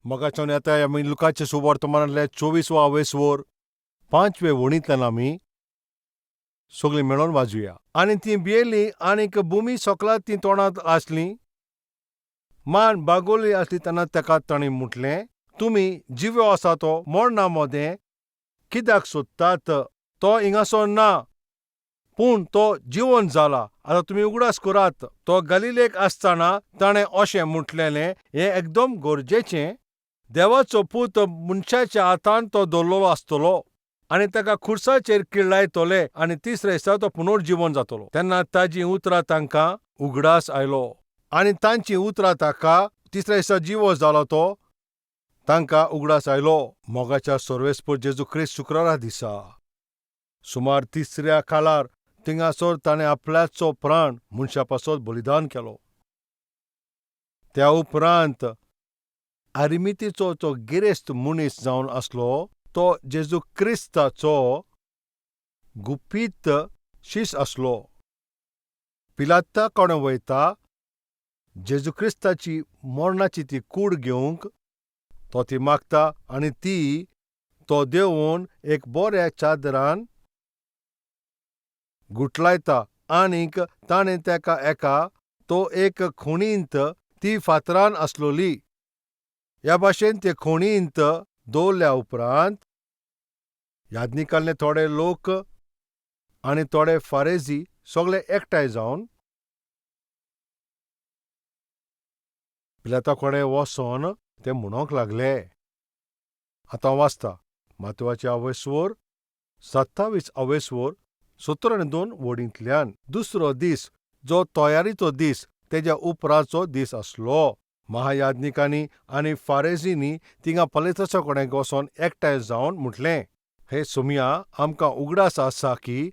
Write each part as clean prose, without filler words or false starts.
मोगाच्यान येता आमी लुकाचे सुवर्तमानांतले 24वो अवेस्वोर 5वे वणींतल्यान आमी सगळीं मेळोन वाजूया. आनी तीं भियेलीं आनीक भुमी सकला तीं तोंडांत आसलीं मान बागोली आसली तेन्ना ताका तांणी म्हटलें, तुमी जिवो आसा तो मरणा मदें कित्याक सोदतात? तो हिंगासर ना, पूण तो जिवन जाला. आतां तुमी उगडास करात, तो गलिलेक आसतना ताणें अशें म्हटलेलें, हें एकदम गरजेचें, देवाचो पूत मनशाच्या हातान तो दवरलेलो आसतलो आनी ताका खुर्साचेर किल्लायतले आनी तिसऱ्या दिसा तो पुनर्जिवन जातलो. तेन्ना ताजीं उतरां तांकां उगडास आयलो आनी तांचीं उतरां ताका तिसऱ्या दिसा जिवो जालो तो तांकां उगडास आयलो. मोगाच्या सर्वेस्पर जेजू क्रिस्त शुक्रारा दिसा सुमार तिसऱ्या काळार थिंगासर ताणें आपल्याचो प्राण मनशा पासत बलिदान केलो. त्या उपरांत आरिमितीचो तो गिरेस्त मनीस जावन आसलो तो जेजू क्रिस्ताचो गुपीत शीस आसलो. पिलाता कडेन वयता जेजू क्रिस्ताची मरणाची ती कूड घेवंक तो ती मागता आनी ती तो देंवोवन एक बऱ्या चादरान गुठलायता आनीक ताणें ताका एका तो एक खुणींत ती फातरान आसलोली. ह्या भाशेन ते खुणींत दवरल्या उपरांत यादनिकाल्ले थोडे लोक आनी थोडे फारेजी सगळे एकठांय जावन पिलाता कडेन वचोन ते म्हणूंक लागले. आतां वाचता मातवाचे अवेस्वर 27 अवेस्वर 17 आनी 2 वडींतल्यान. दुसरो दीस जो तयारीचो दीस तेज्या उपरांतचो दीस आसलो. महायाज्ञिकांनी आनी फारेजींनी थिंगा पलेतासा कडेन वचोन एकठांय जावन म्हटलें, हे सोमया, आमकां उगडास आसा की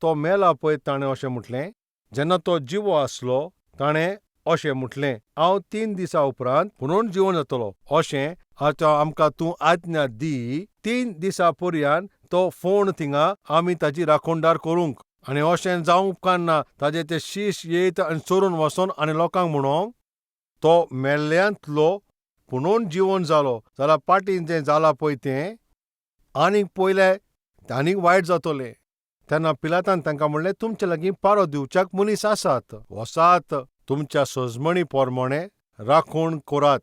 तो मेला पळय ताणें अशें म्हटलें, जेन्ना तो जिवो आसलो ताणें अशें म्हटलें, हांव 3 दिसां उपरांत पुनून जिवन जातलो. अशें आतां आमकां तूं आज्ञा दी, 3 दिसां पर्यंत तो फोण थिंगा आमी ताजी राखणदार करूंक. आनी अशें जावंक उपकारना ताजे ते शीश येयत आनी चोरून वचोन आनी लोकांक म्हणोंक तो मेल्ल्यांतलो पुणून जिवन जालो जाल्यार पाटीं जें जालां पळय तें आनीक पयलें आनीक वायट जातलें. तेन्ना पिलातान तांकां म्हणलें, तुमचे लागीं पारो दिवच्याक मनीस आसात, वसात तुमच्या सजमणी पोरमोणे राखण करात.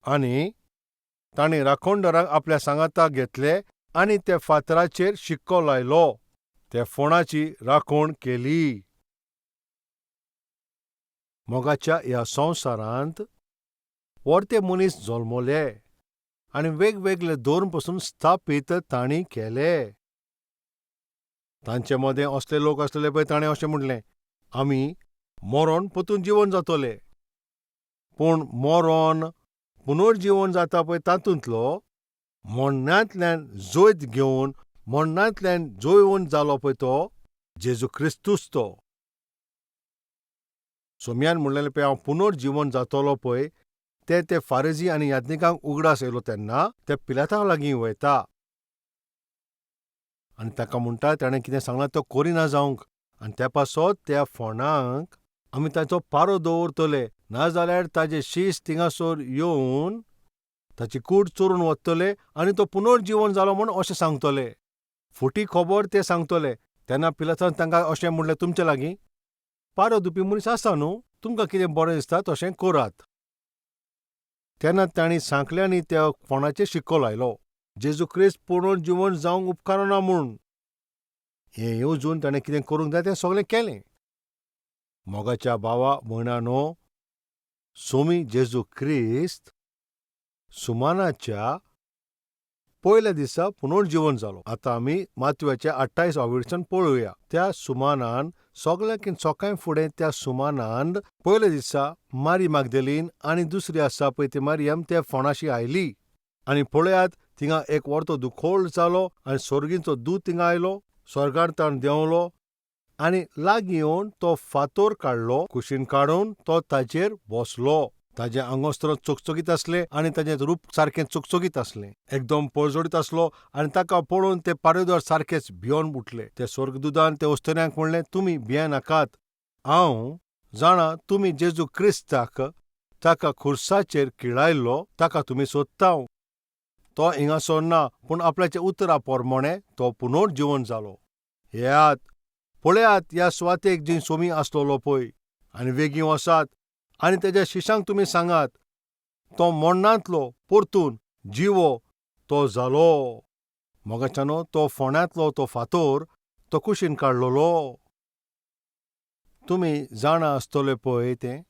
आनी तांणी राखणदारांक आपल्या सांगाताक घेतले आनी त्या फातराचेर शिक्को लायलो. त्या फोणाची राखण केली. मोगाच्या ह्या संवसारांत वर्ते मनीस जल्मले आनी वेगवेगळे धर्म पसून स्थापीत तांणी केले. तांचे मदें असले लोक आसलेले पळय ताणें अशें म्हणलें, आमी मरोन परतून जिवन जातले. पूण मरोन पुनर्जिवन जाता पळय तातूंतलो मरणांतल्यान जैत घेवन मरणांतल्यान जैवंत जालो पळय तो जेजू क्रिस्तूच तो. सोम्यान म्हणलेलें पळय हांव पुनर्जिवन जातलो पळय ते ते फारेजी आनी याज्ञिकांक उगडास येयलो तेन्ना ते पिलाता लागीं वयता आनी ताका म्हणटा ताणें कितें सांगलां तो करिना जावंक. आनी त्या पासत त्या फोंडांक आमी ताचो पारो दवरतले, नाजाल्यार ताजे शीस थिंगासर येवन ताची कूड चोरून वतले आनी तो पुनर्जिवन जालो म्हूण अशें सांगतले. फटी खबर ते सांगतले. तेन्ना पिलातान तांकां अशें म्हणलें, तुमचे लागीं पारो दिवपी मनीस आसा न्हू, तुमकां कितें बरें दिसता तशें करात. तेन्ना तांणी सांकल्यांनी त्या फोंडाचेर शिक्को लायलो, जेजू क्रिस्त पुनर्जिवन जावंक उपकारना म्हूण. हें येवजून ताणें कितें करूंक जाय तें सगळें केलें. मोगाच्या भावा भयणांनो, सोमी जेजू क्रिस्त सुमानाच्या पयल्या दिसा पुनर्जिवन जालो. आतां आमी मातव्याच्या 28 वरसान पळोवया. त्या सुमानान सगळ्यांकीन सकाळ फुडें त्या सुमानान पयल्या दिसा मारी मागदेलीन आनी दुसरी आसा पळय ती मारियम त्या फोंडाशी आयली. आनी पळयात थिंगा एक वर्तो दुखोळ जालो आनी स्वर्गींचो दूत थिंगा आयलो, स्वर्गार ताण देंवलो आनी लागीं येवन तो फातोर काडलो, कुशीन काडून तो ताचेर बसलो. ताजें आंगोस्त्र चकचकीत आसलें आनी ताजें रूप सारकें चकचकीत आसलें, एकदम परजळीत आसलो. आनी ताका पळोवन ते पारेदार सारकेच भियोन उठले. ते स्वर्गदुतान ते अस्तुऱ्यांक म्हणलें, तुमी भियेनाकात, हांव जाणा तुमी जेजू क्रिस्ताक ताका खुर्साचेर किळायल्लो ताका तुमी सोदता. तो हिंगासर ना, पूण आपल्याच्या उतरा पोरमोणे तो पुनर्जिवन जालो. येयात पळयात ह्या सुवातेक जी सोमी आसलोलो पळय, आनी वेगीं वसात आनी तेज्या शिशांक तुमी सांगात तो मोडणांतलो परतून जिवो तो जालो. मोगाच्यानो तो फोंड्यांतलो तो फातोर तो कुशीन काडलोलो. तुमी जाणा आसतले पळय तें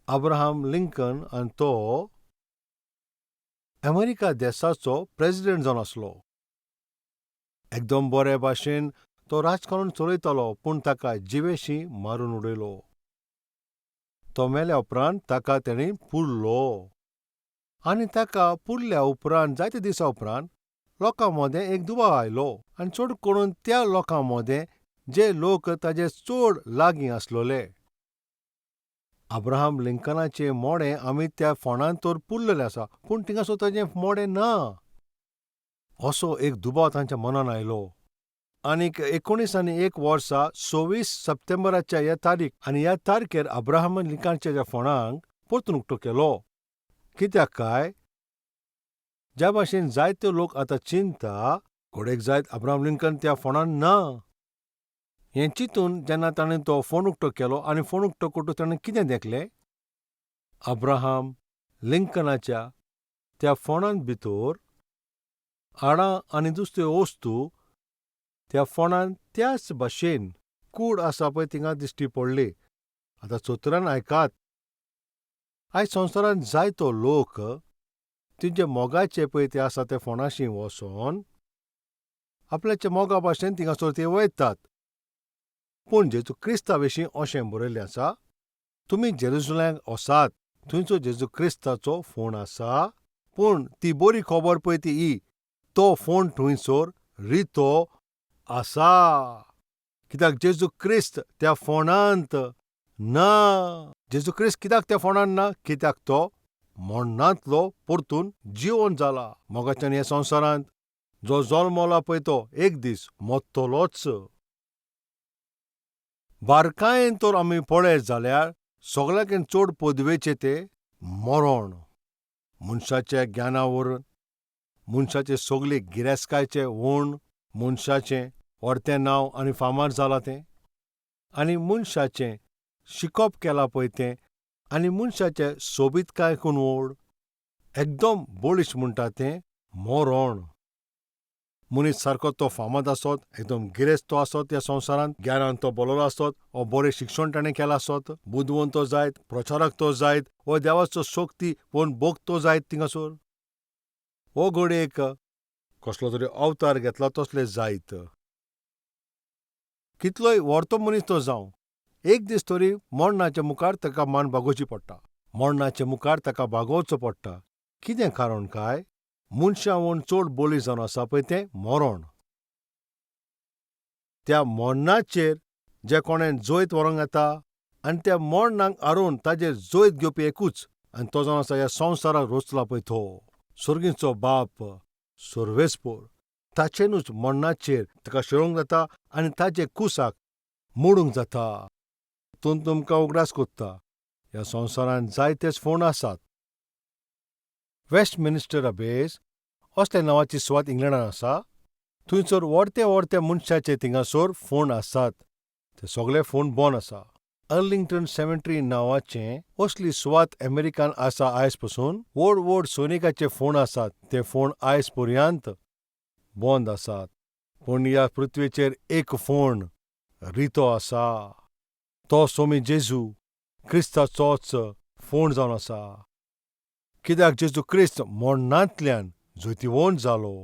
अब्राहम लिंकन आनी तो अमेरिका देसाचो प्रेजिडेंट जावन आसलो. एकदम बरे भाशेन तो राजकारण चलयतालो, पूण ताका जिवेशी मारून उडयलो. तो मेल्या उपरांत ताका तेणी पुरलो आनी ताका पुरल्या उपरांत जायते दिसा उपरांत लोकां मदें एक दुबाव आयलो आनी चड करून त्या लोकां मदें जे लोक ताजे चड लागीं आसलोले. अब्राहम लिंकनाचें मोडें आमी त्या फोंडांत तर पुरलेलें आसा, पूण थिंगासर ताजें मोडें ना असो एक दुबाव तांच्या मनान आयलो. आनीक 1901 वर्सा 26 सप्टेंबराच्या ह्या तारीख आनी ह्या तारखेर अब्राहम लिंकनाच्या त्या फोंडांक परतून उक्तो केलो. कित्याक काय ज्या भाशेन जायते लोक आतां चिंता घोडेक जायत अब्राहम लिंकन त्या फोंडान ना हें चिंतून जेन्ना ताणें तो फोंड उक्तो केलो आनी फोंड उक्तो करतकच ताणें कितें देखलें, अब्राहम लिंकनाच्या त्या फोंडांत भितर हाडां आनी दुसऱ्यो वस्तू त्या फोंडांत त्याच भाशेन कूड आसा पळय थिंगा दिश्टी पडली. आतां चतुरान आयकात, आयज संवसारांत जायतो लोक तुजे मोगाचे पळय ते आसा ते फोंडाशी वचोन आपल्याच्या मोगा भाशेन थिंगासर ते वयतात. पूण जेजू क्रिस्ता विशीं अशें बरयल्लें आसा, तुमी जेरुजलेमाक वसात, थंयचो जेजू क्रिस्ताचो फोंड आसा, पूण ती बरी खबर पळय ती ही, तो फोंड थंयसर रितो आसा. कित्याक जेजू क्रिस्त त्या फोंडांत ना. जेजू क्रिस्त कित्याक त्या फोंडांत ना? कित्याक तो मोडणांतलो परतून जिवन जाला. मोगाच्यान ह्या संवसारांत जो जल्मला पळय तो एक दीस मरतलोच. बारकायेन तर आमी पळयत जाल्यार सगळ्यांकीन चड पदवेचें तें मरण. मनशाच्या ज्ञानावरून, मनशाचे सगळे गिरेस्तकायचे वण, मनशाचें व्हडतें नांव आनी फामाद जालां तें, आनी मनशाचें शिकप केलां पळय तें, आनी मनशाचें सोबीतकायकून व्हड एकदम बळिश्ट म्हणटा तें मरण. मनीस सारको तो फामाद आसत, एकदम गिरेस्त तो आसत, ह्या संवसारांत ज्ञानान तो बोलोलो आसत, वो बरें शिक्षण ताणें केलां आसत, बुदवंत तो जायत, प्रचारक तो जायत, वो देवाचो शक्ती पूण भक्त तो जायत थिंगासर, वो घडयेक कसलो तरी अवतार घेतला तसले जायत, कितलोय व्हडतो मनीस तो जावं, एक दीस तरी मरणाच्या मुखार ताका मान बागोवची पडटा, मरणाच्या मुखार ताका बागोवचो पडटा. कितें कारण काय? मनशां चड बळी जावन आसा पळय तें मरण. त्या मरणाचेर जे कोणें जैत व्हरूंक येता आनी त्या मरणाक हारोवन ताजेर जैत घेवपी एकूच, आनी तो जावन आसा ह्या संवसाराक रचला पळय तो सर्गीचो बाप सर्वेस्पोर. ताचेनूच मरणाचेर ताका शेळोवंक जाता आनी ताजे कुसाक मोडूंक जाता. तूं तुमकां उगडास कोत्ता, ह्या संवसारांत जायतेच फोंड आसात. वेस्टमिनिस्टर अबेज असल्या नांवाची सुवात इंग्लंडान आसा. थंयसर व्हडते व्हडते मनशाचे थिंगासर फोंड आसात. ते सगळे फोंड बंद आसा. अर्लिंग्टन सेमेट्री नांवाचें असली सुवात अमेरिकान आसा आयज पसून. व्हड व्हड सैनिकाचे फोंड आसात, ते फोंड आयज पर्यंत बंद आसात. पूण ह्या पृथ्वीचेर एक फोंड रितो आसा, तो सोमी जेजू क्रिस्ताचोच फोंड जावन आसा. कित्याक जेजू क्रिस्त मरणांतल्यान जैतिवंत जालो.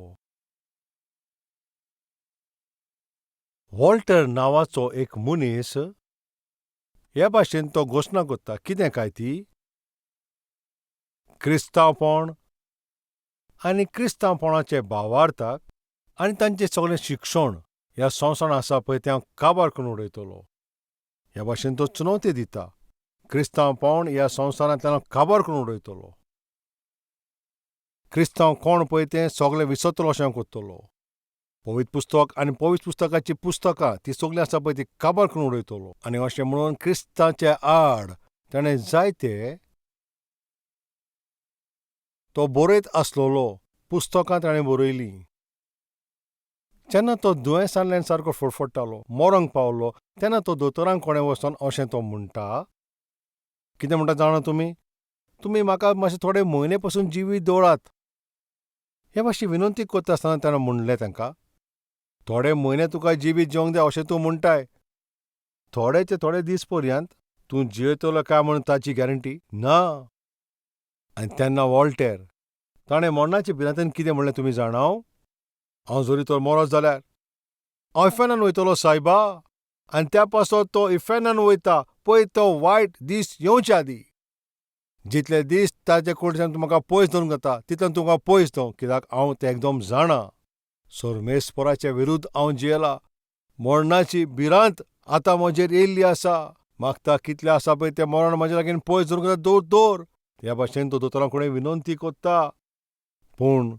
वॉल्टर नांवाचो एक मनीस हे भाशेन तो घोशणा करता, कितें काय ती क्रिस्तांवपण आनी क्रिस्तांवपणाचे भावार्थाक आनी तांचें सगळें शिक्षण ह्या संवसारांत आसा पळय तें हांव काबार करून उडयतलो. ह्या भाशेन तो चुनवती दिता, क्रिस्तांवपण ह्या संवसारांतल्यान हांव काबार करून उडयतलो. क्रिस्तांव कोण पळय तें सगळें विसरतलो अशें हांव करतलो. पवित्र पुस्तक आनी पवित्र पुस्तकाचीं पुस्तकां ती सगळीं आसा पळय ती काबार करून उडयतलो. आनी अशें म्हणून क्रिस्तांचे आड ताणें जायते तो बरयत आसलोलो पुस्तकां ताणें बरयलीं. जेन्ना तो दुयेंसांतल्यान सारको फडफडटालो, मरोंक पावलो, तेन्ना तो दोतोरांक कोणें वचोन अशें तो म्हणटा, कितें म्हणटा जाणा तुमी? तुमी म्हाका मातशे थोडे म्हयने पसून जिवीत दवरात. हे मातशी विनंती करता आसतना ताणें म्हणलें तांकां, थोडे म्हयने तुका जिवीत जिवंक जाय अशें तूं म्हणटाय, थोडे ते थोडे दीस पर्यंत तूं जियेतलो काय म्हूण ताची गॅरंटी ना. आनी तेन्ना वॉल्टेर ताणें मरणाचे भिरांतेन कितें म्हणलें तुमी जाणाव? हांव जरी तर मरत जाल्यार हांव इफेर्नान वयतलो सायबा. आनी त्या पासत तो इफेर्नान वयता पळय तो वायट दीस येवचे आदीं. जितले दीस ताचे कडच्यान म्हाका पयस दवरूंक जाता तितले तुमकां पयस दवर, कित्याक हांव तें एकदम जाणा. सोरमेस्पराचे विरुद्ध हांव जियेला. मरणाची भिरांत आतां म्हजेर येयल्ली आसा. मागता कितलें आसा पळय तें मरण म्हज्या लागीं पयस दवरूंक जाता दवर दवर. ह्या भाशेन तो दोतोरा कडेन विनंती कोत्ता. पूण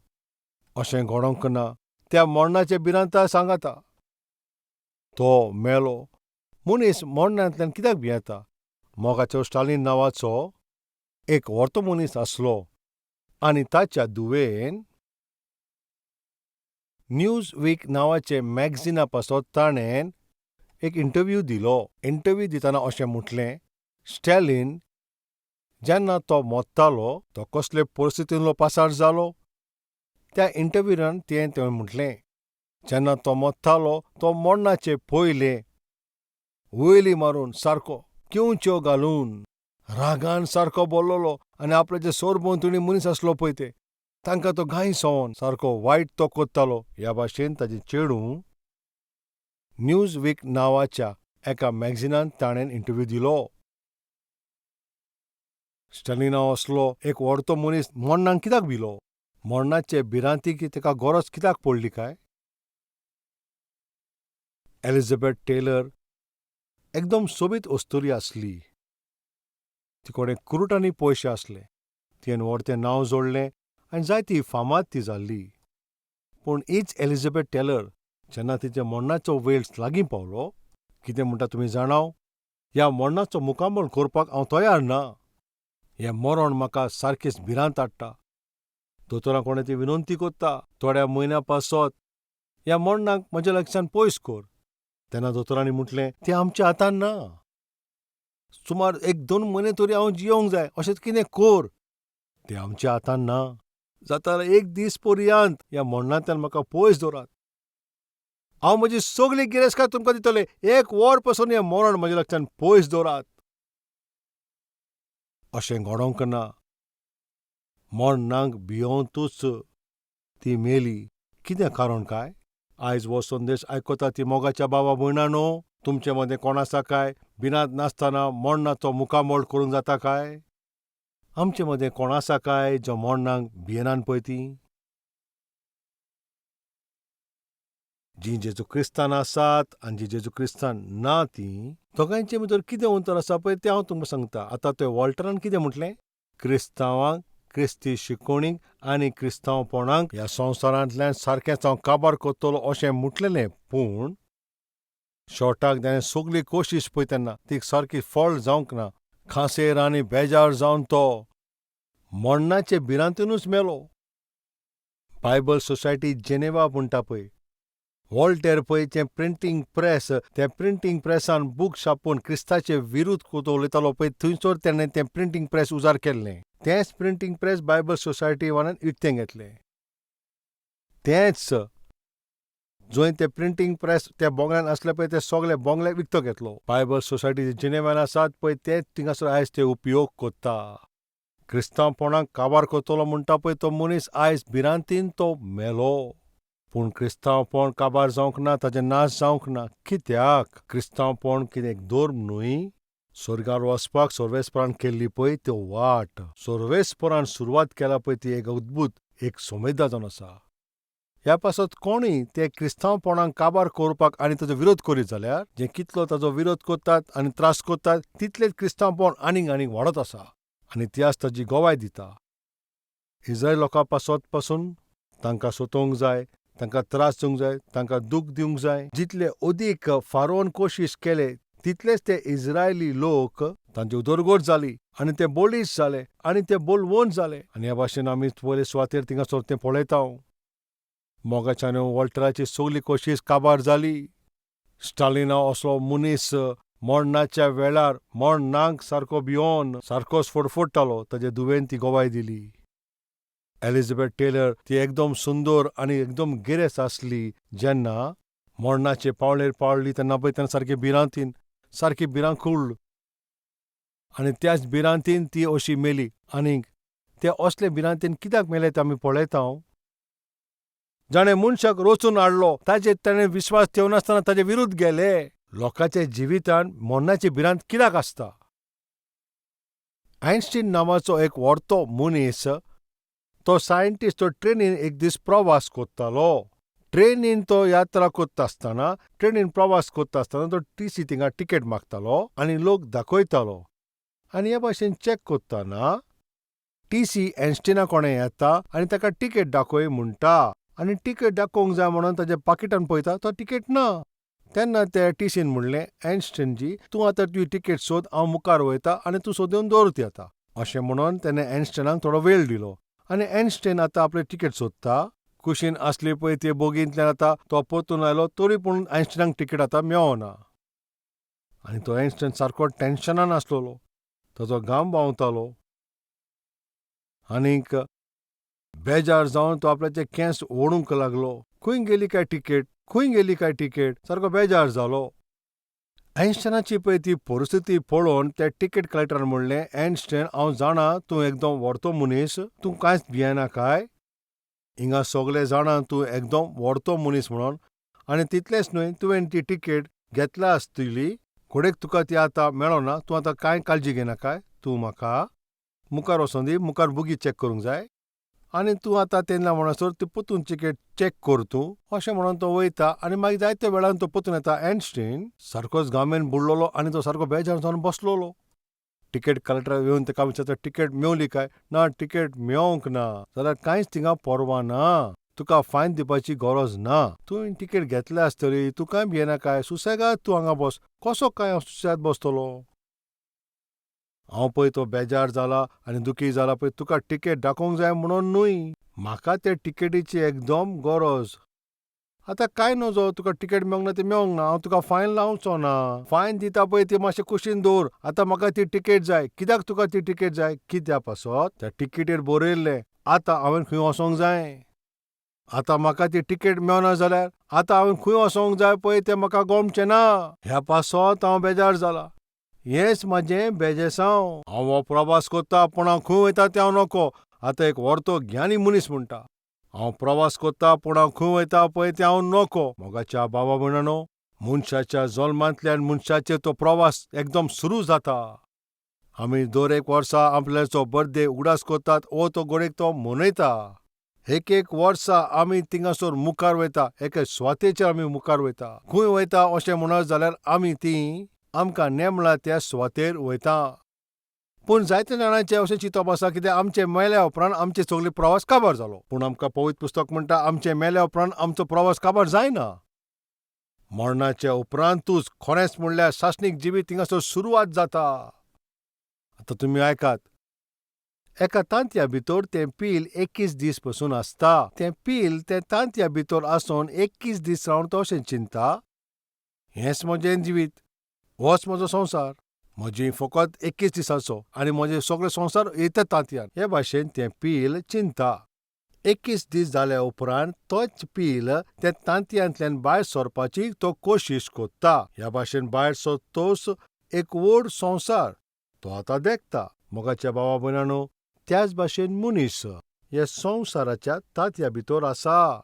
अशें घडोवंक ना. त्या मरणाचे भिरांता सांगाता तो मेलो. मनीस मरणांतल्यान कित्याक भियेता? मोगाचो स्टालीन नांवाचो एक व्हरतो मनीस आसलो आनी ताच्या धुवेन न्यूज वीक नांवाचे मॅगझिना पासत ताणें एक इंटरव्यू दिलो. इंटरव्यू दितना अशें म्हटलें, स्टॅलिन जेन्ना तो मोत्तालो तो कसले परिस्थितींतलो पासार जालो? त्या इंटरव्यूरान तें तुवें म्हटलें, जेन्ना तो मोत्तालो तो मरणाचे पयले वयली मारून सारको किंवच्यो घालून रागान सारको बोल्लोलो आनी आपल्याचे सरभोंवतणी मनीस आसलो पळय ते तांकां तो गाय सवन सारको वायट तो कोत्तालो. ह्या भाशेन ताजें चेडूं न्यूज वीक नांवाच्या एका मॅगझिनान ताणें इंटरव्यू दिलो. स्टॅलिना असलो एक व्हडतो मनीस मरणाक कित्याक भिलो? मरणाचे भिरांतीक ताका गरज कित्याक पडली काय? एलिझाबेथ टेलर एकदम सोबीत अस्तुरी आसली. तिकोडें कुरुटांनी पयशे आसले. तिणें व्हडतें नांव जोडलें आनी जायती फामाद ती जाल्ली. पूण हीच एलिझाबेथ टेलर जेन्ना तिच्या मरणाचो वेळ लागीं पावलो, कितें म्हणटा तुमी जाणाव? ह्या मरणाचो मुकामल करपाक हांव तयार ना. हें मरण म्हाका सारकेंच भिरांत हाडटा. दोतोरां कोणें ती विनंती कोत्ता, थोड्या म्हयन्या पासत ह्या मरणाक म्हज्या लागच्यान पयस कर. तेन्ना दोतोरांनी म्हटलें, तें आमच्या हातान ना. सुमार 1-2 म्हयने तरी हांव जियोंक जाय, अशें कितें कर. तें आमच्या हातान ना. जाता जाल्यार एक दीस पर्यंत ह्या मरणांतल्यान म्हाका पयस दवरात. हांव म्हजी सगळी गिरेस्तकाय तुमकां दितलें. एक वर पसून हें मरण म्हज्या लागच्यान पयस दवरात. अशें घडोवंक ना. मरणाक भियोंतूच ती मेली. कितें कारण काय? आयज हो संदेश आयकता ती मोगाच्या बाबा भयणानो, तुमचे मदें कोण आसा काय भिरांत नासतना मरणाचो मुखामळ करूंक जाता काय? आमचे मदें कोण आसा काय जो मरणाक भियेनान पळय ती? जीं जेजू क्रिस्तान आसात आनी जीं जेजू क्रिस्तान ना तीं दोगांयचे भितर कितें अंतर आसा पळय तें हांव तुमकां सांगता. आतां ते वॉल्टरान कितें म्हटलें? क्रिस्तांवांक, क्रिस्ती शिकोवणीक आनी क्रिस्तांवपणाक ह्या संवसारांतल्यान सारकेंच हांव काबार करतलो अशें म्हटलेलें. पूण शॉर्टाक ताणें सगली कोशिश पळय तेन्ना ती सारकी फळ जावंक ना. खांसेर आनी बेजार जावन तो मरणाचे भिरांतीनूच मेलो. बायबल सोसायटी जेनेवा म्हणटा पळय, वॉल्टेर पळय तें प्रिंटींग प्रेस, त्या प्रिंटींग प्रेसान बूक छापून क्रिस्ताचे विरुद्ध कोतो उलयतालो पळय थंयसर तेणें तें प्रिंटींग प्रेस उजार केल्लें. तेंच प्रिंटींग प्रेस बायबल सोसायटी वाल्यान विकतें घेतलें. तेंच जंय तें प्रिंटींग प्रेस त्या बोंगल्यान आसले पळय ते सगळे बोंगले विकतो घेतलो. बायबल सोसायटी जिनेवान आसात पळय ते थिंगासर आयज ते उपयोग कोत्ता. क्रिस्तांवपणाक काबार करतलो म्हणटा पळय तो मनीस आयज भिरांतीन तो मेलो. पूण क्रिस्तांवपण काबार जावंक ना, ताचें नाश जावंक ना. कित्याक? क्रिस्तांवपण कितें एक धर्म न्हय. स्वर्गार वचपाक सर्वेस्परान केल्ली पळय त्यो वाट, सर्वेस्परान सुरवात केला पळय ती एक अद्भूत एक संवेदा जावन आसा. ह्या पासत कोणूय ते क्रिस्तांवपणाक काबार करपाक आनी ताजो विरोध करीत जाल्यार जे कितलो ताजो विरोध करतात आनी त्रास करतात तितलेच क्रिस्तांवपण आनीक आनीक वाडत आसा आनी इतिहास ताजी गवाय दिता. इस्रायल लोकां पासत पासून तांकां सोतोवंक जाय, तांकां त्रास दिवंक जाय, तांकां दूख दिवंक जाय. जितले अदीक फारोन कोशिश केले तितलेच ते इस्रायली लोक तांची उदरगत जाली आनी ते बळीश्ट जाले आनी ते बोलवंत जाले. आनी ह्या भाशेन आमी पयले सुवातेर थिंगासर तें पळयता. मोगाच्यान वॉल्टराची सगली कोशीश काबार जाली. स्टालिना असलो मनीस मरणाच्या वेळार मरणाक सारको भियोन सारकोच फडफडटालो. ताजे दुवेन ती गवाय दिली. एलिझाबेथ टेलर ती एकदम सुंदर आनी एकदम गिरेस्त आसली. जेन्ना मरणाचे पावळेर पावली तेन्ना पळय तेन्ना सारकी भिरांतीन, सारकी भिरांकूळ, आनी त्याच भिरांतीन ती अशी मेली. आनीक ते असले भिरांतीन कित्याक मेले ते आमी पळयता. जाणें मनशाक रचून हाडलो ताचेर ताणें विस्वास ठेवनासतना ताजे विरुद्ध गेले. लोकांच्या जिवितांत मरणाची भिरांत कित्याक आसता? आयन्स्टीन नांवाचो एक व्हडतो मनीस, तो सायंटिस्ट, तो ट्रेनीन एक दीस प्रवास करतालो. ट्रेनीन तो यात्रा करता आसतना, ट्रेनीन प्रवास करता आसतना तो टीसी थिंगा तिकेट मागतालो आनी लोक दाखयतालो. आनी हे भाशेन चॅक करतना टीसी आयन्स्टीना कोणें येता आनी ताका तिकेट दाखय म्हणटा. आनी तिकेट दाखोवंक जाय म्हणून ताच्या पाकिटान पळयता, तो तिकेट ना. तेन्ना त्या टीसीन म्हणलें, आयन्स्टीन जी, तूं आतां तुजी तिकेट सोद, हांव मुखार वयता आनी तूं सोदून दवर ती आतां. अशें म्हणून तेणें आयन्स्टीनाक थोडो वेळ दिलो. आनी आयन्स्टीन आतां आपली तिकेट सोदता. कुशीन आसली पळय ते बोगींतल्यान आतां तो परतून आयलो, तरी पूण आयन्स्टीनाक तिकेट आतां मेवना. आनी तो आयन्स्टीन सारको टेन्शनान आसलेलो. ताजो घाम व्हांवतालो आनीक बेजार जावन तो आपल्याचे केंस ओडूंक लागलो. खंय गेली काय तिकेट, खंय गेली काय तिकेट, सारको बेजार जालो. आयन्स्टायनाची पळय ती परिस्थिती पळोवन त्या तिकेट कलेक्टरान म्हणलें, आयन्स्टायन, हांव जाणा तूं एकदम व्हडतो मनीस, तूं कांयच भियेनाकाय, हिंगा सगळे जाणा तूं एकदम व्हडतो मनीस म्हणून. आनी तितलेंच न्हय, तुवें ती तिकेट घेतल्या आसतली, घोडेक तुका ती आतां मेळना, तूं आतां कांय काळजी घेयनाकाय, तूं म्हाका मुखार वचोन दी, मुखार बोगी चॅक करूंक जाय आनी तूं आतां तेन्ना म्हणसर ती परतून तिकेट चॅक कर तूं. अशें म्हणून तो वयता आनी मागीर जायत्या वेळान तो परतून येता. आयन्स्टीन सारकोच घामेन बुडलेलो आनी तो सारको बेजार जावन बसलेलो. तिकेट कलेक्टर येवन ताका विचारता, तिकेट मेवली काय ना? तिकेट मेवंक ना जाल्यार कांयच थिंगा पर्वा ना, तुका फायन दिवपाची गरज ना, तुवें तिकेट घेतल्या आसतली, तूं कांय भियेनाकाय, सुसेगाद तूं हांगा बस. कसो काय हांव सुसेगाद बसतलो? हांव पळय तो बेजार जाला आनी दुखी जाला पळय, तुका तिकेट दाखोवंक जाय म्हणून न्हय, म्हाका ते तिकेटीची एकदम गरज. आतां कांय नजो, तुका तिकेट मेवंक ना ती मेवंक ना, हांव तुका फायन लावचो ना, फायन दिता पळय ती मातशें कुशीन दवर, आतां म्हाका ती तिकेट जाय. कित्याक तुका ती तिकेट जाय? कित्या पासत त्या तिकेटीर बरयल्लें आतां हांवें खंय वचोंक जाय, आतां म्हाका ती तिकेट मेवना जाल्यार आतां हांवें खंय वचोंक जाय पळय तें म्हाका गोमचें ना, ह्या पासत हांव बेजार जाला, हेंच म्हाजें बेजेसांव. हांव हो प्रवास करता पूण हांव खंय वयता तें हांव नको. आतां एक व्हडतो ज्ञानी मनीस म्हणटा, हांव प्रवास करता पूण हांव खंय वयता पळय तें हांव नको. मोगाच्या बाबा भयणानो, मनशाच्या जल्मांतल्यान मनशाचेर तो प्रवास एकदम सुरू जाता. आमी दर एक वर्सा आपल्याचो बर्थडे उगडास करतात वो तो गोडेक तो मनयता. एक एक वर्सा आमी थिंगासर मुखार वयता, एके सुवातेचेर आमी मुखार वयता. खंय वयता अशें म्हणत जाल्यार आमी ती आमकां नेमला त्या सुवातेर वयता. पूण जायते जाणांचें अशें चिंतप आसा कित्याक आमचें मेल्या उपरांत आमचे सगळे प्रवास काबार जालो. पूण आमकां पवित्र पुस्तक म्हणटा आमचें मेल्या उपरांत आमचो प्रवास काबार जायना. मरणाच्या उपरांतूच खरेंच म्हणल्यार सासणीक जिवीत थिंगासर सुरवात जाता. आतां तुमी आयकात, एका तांतया भितर तें पील 21 दीस पसून आसता. तें पील तें तांतया भितर आसून 21 दीस रावन तो अशें चिंता, हेंच म्हजें जिवीत, होच म्हजो संवसार, म्हजी फकत 21 दिसाचो आनी म्हजे सगळे संवसार येता तांतयान. हे भाशेन तें पील चिंता. 21 दीस जाल्या उपरांत तोच पील त्या तांतयांतल्यान भायर सरपाची तो कोशिश करता. ह्या भाशेन भायर सरतोच एक व्हड संवसार तो आतां देखता. मोगाच्या भावा भयणानो, त्याच भाशेन मनीस हे संवसाराच्या तांतया भितर आसा.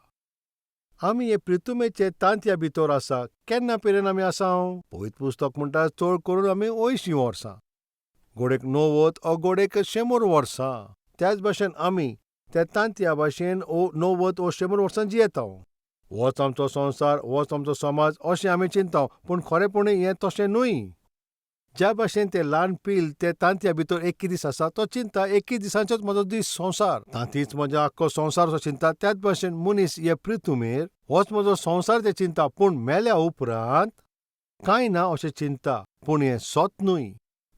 आमी हे प्रितुमेचे तांतया भितर आसा. केन्ना मेरेन आमी आसा? पवित्र पुस्तक म्हणटा चड करून आमी 80 वर्सां, गोडेक 90 ओ गोडेक 100 वर्सां. त्याच भाशेन आमी त्या तांतया भाशेन 90 ओ 100 वर्सां जियेता. होच आमचो संवसार, होच आमचो समाज अशें आमी चिंता, पूण खरेपणी हें तशें न्हय. ज्या भाशेन तें ल्हान पील ते तांतया भितर 21 दीस आसा, तो चिंता 21 दिसांचोच म्हजो दीस संवसार, तांतीच म्हजो आख्खो संवसार असो चिंता. त्याच भाशेन मनीस हे प्रितुमेर होच म्हजो संवसार ते चिंता, पूण मेल्या उपरांत कांय ना अशें चिंता. पूण हें सत न्हय.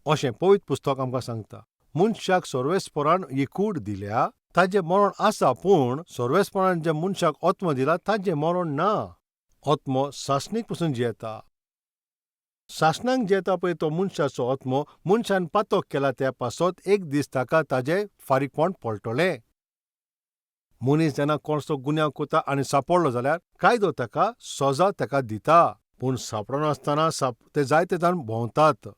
अशें पवित्र पुस्तक आमकां सांगता. मनशाक सर्वेस्परान ही कूड दिल्या, ताजें मरण आसा, पूण सर्वेस्परान जें मनशाक आत्मो दिला ताजें मरण ना. आत्मो सासणीक पसून जियेता. सासणाक जियेता पळय तो मनशाचो आत्मो मनशान पातक केला त्या पासत एक दीस ताका ताजें फारीकपण पडटलें. मनीस जेन्ना कोणसो गुन्यांव करता आनी सांपडलो जाल्यार कायदो ताका सजा ताका दिता, पूण सांपडनासतना ते जायते जाण भोंवतात.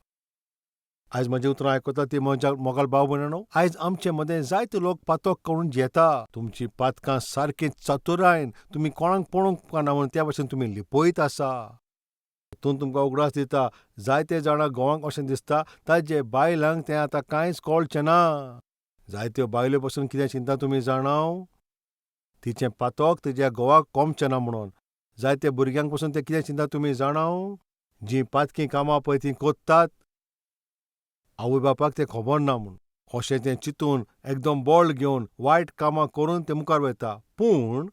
आयज म्हजीं उतरां आयकता ती म्हज्या मोगाळ भाव भयणांनो, आयज आमचे मदें जायते लोक पातक करून जियेता. तुमचीं पातकां सारकीं चतुरायन तुमी कोणाक पळोवंक उपकारना म्हणून त्या भशेन तुमी लिपयत आसा. तूं तुमकां उगडास दिता, जायते जाणां घोवांक अशें दिसता ताजे बायलांक तें आतां कांयच कळचें ना. जायत्यो बायलो पसून कितें चिंता तुमी जाणाव, तिचें पातक तिज्या घोवाक कोमचें ना म्हणून. जायते भुरग्यांक पसून तें कितें चिंता तुमी जाणाव, जीं पातकी कामां पळय तीं कोत्तात, आवय बापायक तें खबर ना म्हूण. अशें तें चिंतून एकदम बळ घेवन वायट कामां करून तें मुखार वयता. पूण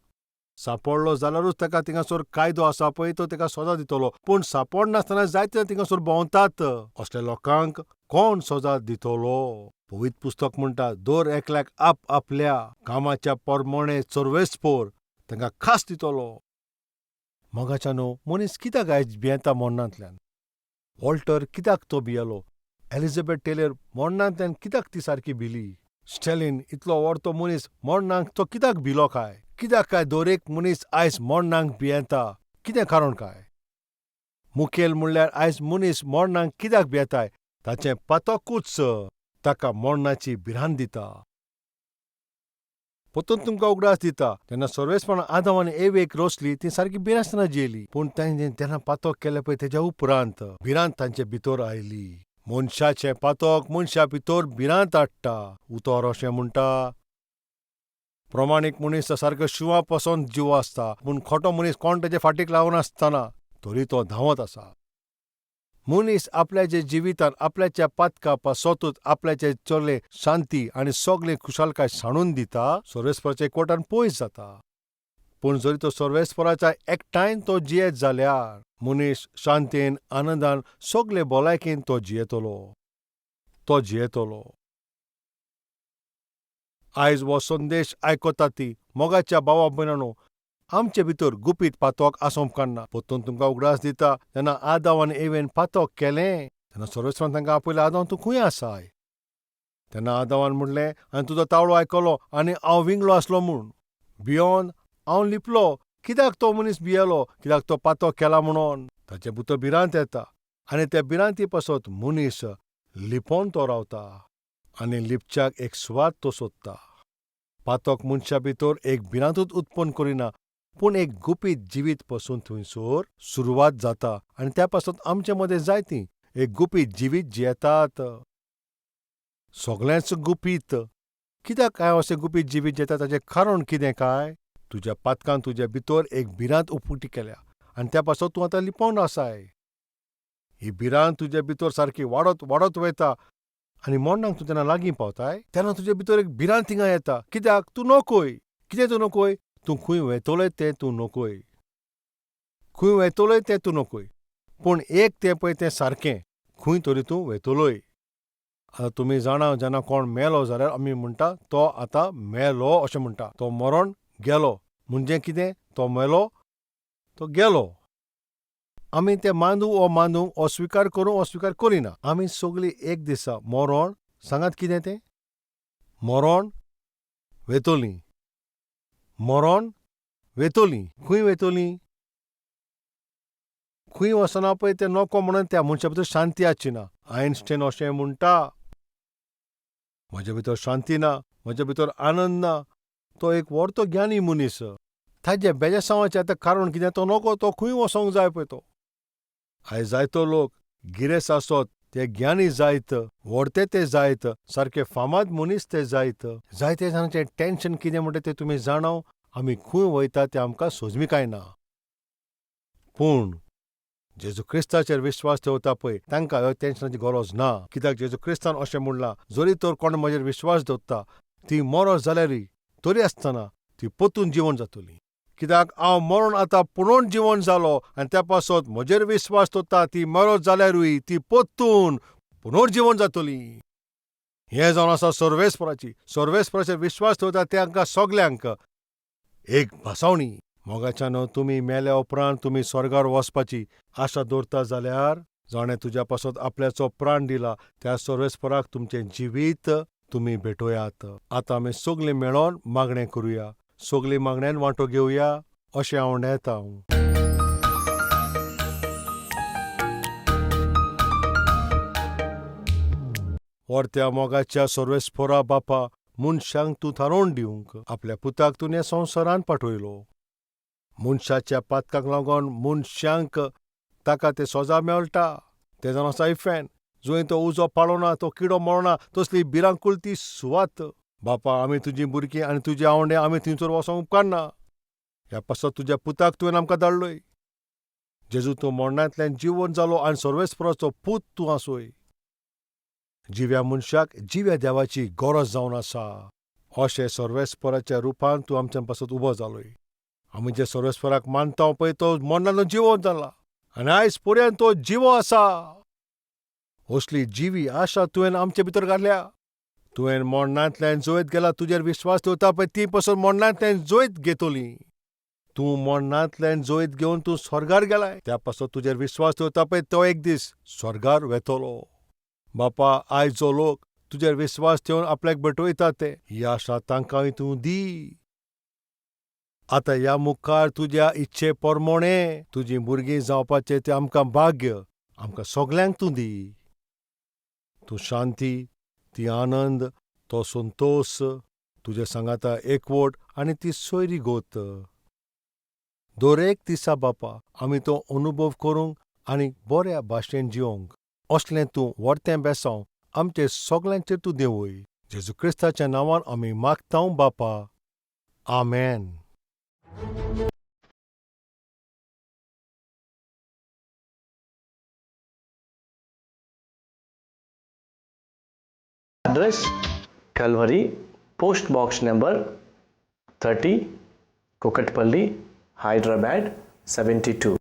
सांपडलो जाल्यारूच ताका थिंगासर कायदो आसा पळय तो ताका सजा दितलो. पूण सांपडनासतना जायते थिंगासर भोंवतात. असल्या लोकांक कोण सजा दितलो? पवित्र पुस्तक म्हणटा, दर एकल्याक आप आपल्या कामाच्या परमणे सर्वेस्पोर तांकां खास दितलो. मोगाच्या न्हू, मनीस कित्याक आयज भियेता मरणांतल्यान? वॉल्टर कित्याक तो भियेलो? एलिझाबेथ टेलर मरणांतल्यान कित्याक ती सारकी भिली? स्टॅलिन इतलो व्हडतो मनीस मरणाक तो कित्याक भिलो काय? कित्याक काय दर एक मनीस आयज मरणाक भियेता? कितें कारण काय? मुखेल म्हणल्यार आयज मनीस मरणाक कित्याक भियेताय? ताचें पातकूच ताका मरणाची भिरांत दिता. परतून तुमकां उगडास दिता, जेन्ना सर्वेस्परान आदम आनी एवेक रचली ती सारकी भिनासतना जियेली. पूण तांणे तेन्ना पातक केलें पळय तेज्या उपरांत भिरांत तांचे भितर आयली. मनशाचें पातक मनशा भितर भिरांत हाडटा. उतर अशें म्हणटा, प्रमाणीक मनीस सारको शिंवा पसून जीव आसता, पूण खोटो मनीस कोण तेजे फाटीक लावन आसतना तरी तो धांवत आसा. मनीस आपल्याच्या जिवितान आपल्याच्या पातका पासतूच आपल्याचे चले शांती आनी सगळे खुशालकाय सांडून दिता, सर्वेस्पराच्या एकवटान पयस जाता. पूण जरी तो सर्वेस्पराच्या एकठांयन तो जियेत जाल्यार मनीस शांतीन आनंदान सगळे भलायकेन तो जियेतलो, तो जियेतलो. आयज हो संदेश आयकता ती मोगाच्या भावा भयणांनो, आमचे भितर गुपीत पातक आसूंक उपकारना. परतून तुमकां उगडास दिता, जेन्ना आदाव आनी एवेन पातक केलें तेन्ना सर्वेस्परान तांकां आपयलें, आदाव तूं खंय आसाय? तेन्ना आदावान म्हणलें, हांवें तुजो ताळो आयकलो आनी हांव विंगलो आसलो म्हूण भियोन हांव लिपलो. कित्याक तो मनीस भियेलो? कित्याक तो पातक केला म्हणून. ताचे भितर भिरांत येता आनी त्या भिरांती पासत मनीस लिपोन तो रावता आनी लिपच्याक एक सुवात तो सोदता. पातक मनशा भितर एक भिरांतूच उत्पन्न करिना, पूण एक गुपीत जिवीत पसून थंयसर सुरवात जाता आनी त्या पासत आमचे मदें जायतीं एक गुपीत जिवीत जियेतात. सगळेंच गुपीत. कित्याक काय अशें गुपीत जिवीत जियेता ताचें कारण कितें काय? तुज्या पातकान तुज्या भितर एक भिरांत उपटी केल्या आनी त्या पासत तूं आतां लिपोवन आसाय. ही भिरांत तुज्या भितर सारकी वाडत वाडत वयता आनी मरणाक तूं जेन्ना लागीं पावताय तेन्ना तुजे भितर एक भिरांत थिंगा येता. कित्याक? तूं नकय. कितें तूं नकय? तूं खंय वेतलोय तें तूं नकय, खंय वेतलोय तें तूं नकय. पूण एक तें पळय तें सारकें, खंय तरी तूं वेतलोय. आतां तुमी जाणा, जेन्ना कोण मेलो जाल्यार आमी म्हणटा तो आतां मेलो अशें म्हणटा. तो मरण गेलो म्हणजे कितें? तो मेलो, तो गेलो. आमी तें मानूं ओ मानूं, अस्विकार करूं अस्विकार करिना, आमी सगळीं एक दिसा मरण, सांगात कितें तें, मरण वेतोलीं, मरण वेतोलीं. खंय वेतोलीं? खंय वचना पळय तें नको म्हणून त्या मनशा भितर शांती आसची ना. आयन्स्टायन अशें म्हणटा, म्हज्या भितर शांती ना, म्हज्या भितर आनंद ना. तो एक व्हडतो ज्ञानी मनीस. ताजें बेजासांवाचें आतां कारण कितें तो नको, तो खंय वचोंक जाय पळय तो. आयज जायतो लोक गिरेस्त आसत, ते ज्ञानी जायत, व्हडते ते जायत, सारके फामाद मनीस ते जायत. जायते जाणांचें टेंशन कितें म्हणटा तें तुमी जाणाव, आमी खंय वयता तें आमकां सोजमिकाय ना. पूण जेजू क्रिस्ताचेर विश्वास दवरता पळय तांकां ह्या टेंशनाची गरज ना. कित्याक जेजू क्रिस्तान अशें म्हणलां, जरी तर कोण म्हजेर विश्वास दवरता ती मरत जाल्यारय तरी आसतना ती परतून जिवन जातली. कित्याक हांव मरण आतां पुणून जिवन जालो आनी त्या पासत म्हजेर विश्वास दवरता ती मरत जाल्यारूय ती परतून पुनर्जिवन जातलीं. हें जावन आसा सर्वेस्पराची. सर्वेस्पराचेर विश्वास दवरता तांकां सगल्यांक एक भासावणी. मोगाच्यानो, तुमी मेल्या उपरांत तुमी स्वर्गार वचपाची आशा दवरता जाल्यार जाणें तुज्या पासत आपल्याचो प्राण दिला त्या सर्वेस्पराक तुमचें जिवीत तुमी भेटोयात. आतां आमी सगलीं मेळोन मागणें करुया. सगलीं मागण्यान वांटो घेवया अशें हांव येता. वर्त्या मोगाच्या सर्वेस्परा बापा, मनशांक तूं थारोवन दिवंक आपल्या पुताक तूं ह्या संवसारांत पाठयलो. मनशाच्या पातकांक लागून मनशांक ताका ते सोजा मेळटा. तें जावन आसा इफेर्न, जंय तो उजो पाळोना, तो किडो मरना, तसली भिरांकूळ ती सुवात. बापा, आमी तुजीं भुरगीं आनी तुजे आवंडे आमी थंयसर वचोंक उपकारना. ह्या पासत तुज्या पुताक तुवें आमकां धाडलोय. जेजू, तूं मरणांतल्यान जिवन जालो आनी सर्वेस्पराचो पूत तूं आसोय. जिव्या मनशाक जिव्या देवाची गरज जावन आसा. अशें सर्वेस्पराच्या रुपान तूं आमच्या पासत उबो जालोय. आमी जे सर्वेस्पराक मानता पळय तो मरणांतलो जिवो जाला आनी आयज पर्यंत तो जिवो आसा. असली जिवी आशा तुवें आमचे भितर घातल्या. तुवें मरणांतल्यान जैत गेला. तुजेर विश्वास दवरता पळय ती पसून मरणांतल्यान जैत घेतली. तूं मरणांतल्यान जैत घेवन तूं स्वर्गार गेलाय. त्या पासत तुजेर विश्वास दवरता पळय तो एक दीस स्वर्गार वेतलो. बापा, आयज जो लोक तुजेर विश्वास ठेवन आपल्याक भेटयता ते ही आशा तांकांय तूं दी. आतां ह्या मुखार तुज्या इच्छे प्रमाणें तुजीं भुरगीं जावपाचें तें आमकां भाग्य आमकां सगल्यांक तूं दी. तूं शांती, ती आनंद, तो संतोस, तुजे सांगाता एकवट आनी ती सोयरी गोत दरेक दिसा बापा आमी तो अनुभव करूंक आनी बऱ्या भाशेन जिवंक असलें तूं वर्तें बेसांव आमचे सगल्यांचेर तूं देंवय. जेजू क्रिस्ताच्या नांवान आमी मागतांव बापा, आमेन. Address: Calvary, Post Box number 30, Kukatpally, Hyderabad 72.